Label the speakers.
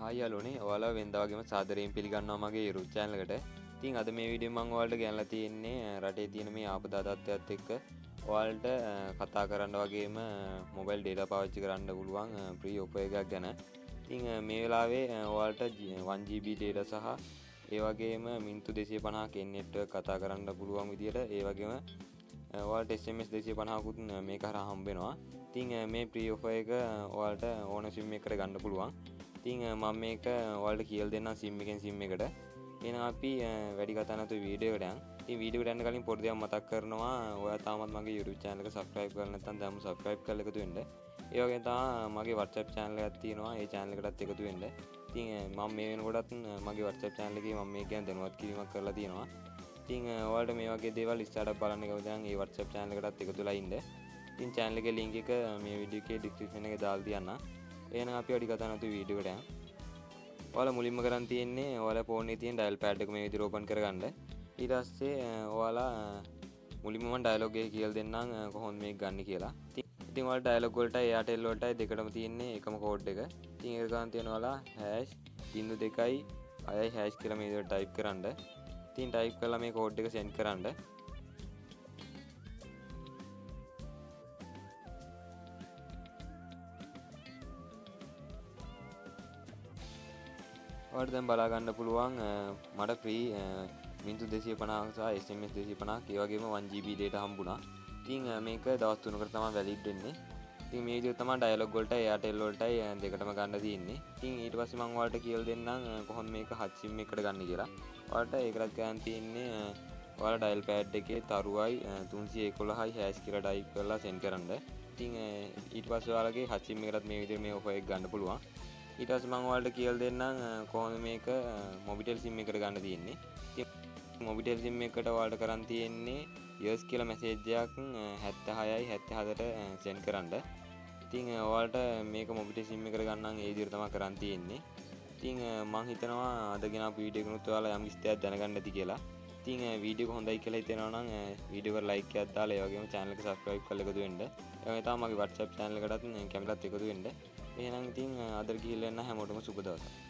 Speaker 1: Hi යාළුවනේ, ඔයාලා වෙනදා වගේම සාදරයෙන් පිළිගන්නවා මගේ YouTube channel එකට. ඉතින් අද මේ වීඩියෝ මම ඔයාලට ගෙනල්ලා තියෙන්නේ රටේ තියෙන මේ ආපදා තත්ත්වයත් එක්ක ඔයාලට කතා කරන්න වගේම මොබයිල් ඩේටා පාවිච්චි කරන්න පුළුවන් ෆ්‍රී ඔෆර් එකක් ගැන. ඉතින් මේ වෙලාවේ ඔයාලට 1 GB data සහ ඒ වගේම මිනිත්තු 250ක් N network කතා කරන්න පුළුවන් විදියට, ඒ වගේම ඔයාලට SMS 250කුත් මේක හරහා හම්බ වෙනවා. ඉතින් මේ ෆ්‍රී ඔෆර් එක ඔයාලට ඕන සිම් එකකට ගන්න පුළුවන්. ඉතින් මම මේක ඔයාලට කියලා දෙන්නම් සිම් එකෙන් සිම් එකට. එහෙනම් අපි වැඩි කතා නැතුව වීඩියෝ එකට යන්. ඉතින් වීඩියෝ එකට යන්න කලින් පොඩි දෙයක් මතක් කරනවා. ඔයා තාමත් මගේ YouTube channel එක subscribe කරලා නැත්නම් දැන්ම subscribe කරලා එකතු වෙන්න. ඒ වගේම තමයි මගේ WhatsApp channel එකක් තියෙනවා. ඒ channel එකටත් එකතු වෙන්න. ඉතින් මම මේ වෙනකොටත් මගේ WhatsApp channel එකේ මම මේක ගැන දැනුවත් කිරීමක් කරලා තියෙනවා. ඉතින් ඔයාලට මේ වගේ දේවල් ඉස්සරහට බලන්න කැමති නම් ඒ WhatsApp channel එකටත් එකතු වෙලා ඉන්න. ඉතින් channel එකේ link එක මේ වීඩියෝ එකේ description එකේ දාලා තියන්නම්. එහෙනම් අපි වැඩි කතා නැතුව වීඩියෝ එකට යමු. ඔයාලා මුලින්ම කරන් තියෙන්නේ ඔයාලා ෆෝන් එකේ තියෙන ඩයල් පෑඩ් එක මේ විදිහට ඕපන් කරගන්න. ඊට පස්සේ ඔයාලා මුලින්ම මම ඩයලොග් එක කියලා දෙන්නම් කොහොමද මේක ගන්න කියලා. ඉතින් ඔයාලා ඩයලොග් වලටයි Airtel වලටයි දෙකටම තියෙන්නේ එකම කෝඩ් එක. ඉතින් ඒක ගන්න තියෙන ඔයාලා #02 6 # කියලා මේ විදිහට ටයිප් කරන්න. ඉතින් ටයිප් කරලා මේ කෝඩ් එක සෙන්ඩ් කරන්න. ඔයාලට දැන් බලා ගන්න පුළුවන් මට ෆ්‍රී මිනිත්තු 250ක් සහ SMS 250ක්, ඒ වගේම 1 GB data හම්බුණා. ඉතින් මේක දවස් 3කට තමයි වැලිඩ් වෙන්නේ. ඉතින් මේ විදිහට තමයි ඩයලොග් වලටයි Airtel වලටයි දෙකටම ගන්න තියෙන්නේ. ඉතින් ඊට පස්සේ මම ඔයාලට කියලා දෙන්නම් කොහොමද මේක හච් සිම් එකකට ගන්න කියලා. ඔයාලට ඒකටත් ගන්න තියෙන්නේ ඔයාලා ඩයල් පෑඩ් එකේ තරුවයි 311යි හැෂ් කියලා ටයිප් කරලා සෙන්ඩ් කරන්න. ඉතින් ඊට පස්සේ ඔයාලගේ හච් සිම් එකටත් මේ විදිහට මේ ඔෆර් එක ගන්න පුළුවන්. ඊට පස්සේ මම ඔයාලට කියලා දෙන්නම් කොහොමද මේක මොබිටෙල් සිම් එකට ගන්න තියෙන්නේ. ඉතින් මොබිටෙල් සිම් එකට ඔයාලට කරන් තියෙන්නේ yes කියලා මැසේජ් එකක් 76යි 74ට සෙන්ඩ් කරන්න. ඉතින් ඔයාලට මේක මොබිටෙල් සිම් එකට ගන්න නම් ඒ විදිහට තමයි කරන් තියෙන්නේ. ඉතින් මං හිතනවා අද ගෙනාපු වීඩියෝ එකනොත් ඔයාලා යම් කිසි දෙයක් දැනගන්න ඇති කියලා. ඉතින් වීඩියෝ එක හොඳයි කියලා හිතෙනවා නම් වීඩියෝ එකට ලයික් එකක් දාලා ඒ වගේම චැනල් එක සබ්ස්ක්‍රයිබ් කරලා එකතු වෙන්න. ඒ වගේම තමයි මගේ WhatsApp channel එකටත් කැමතිත් එකතු වෙන්න. එහෙනම් ඉතින් අදට ගිහිල්ලා එන්න, හැමෝටම සුබ දවසක්.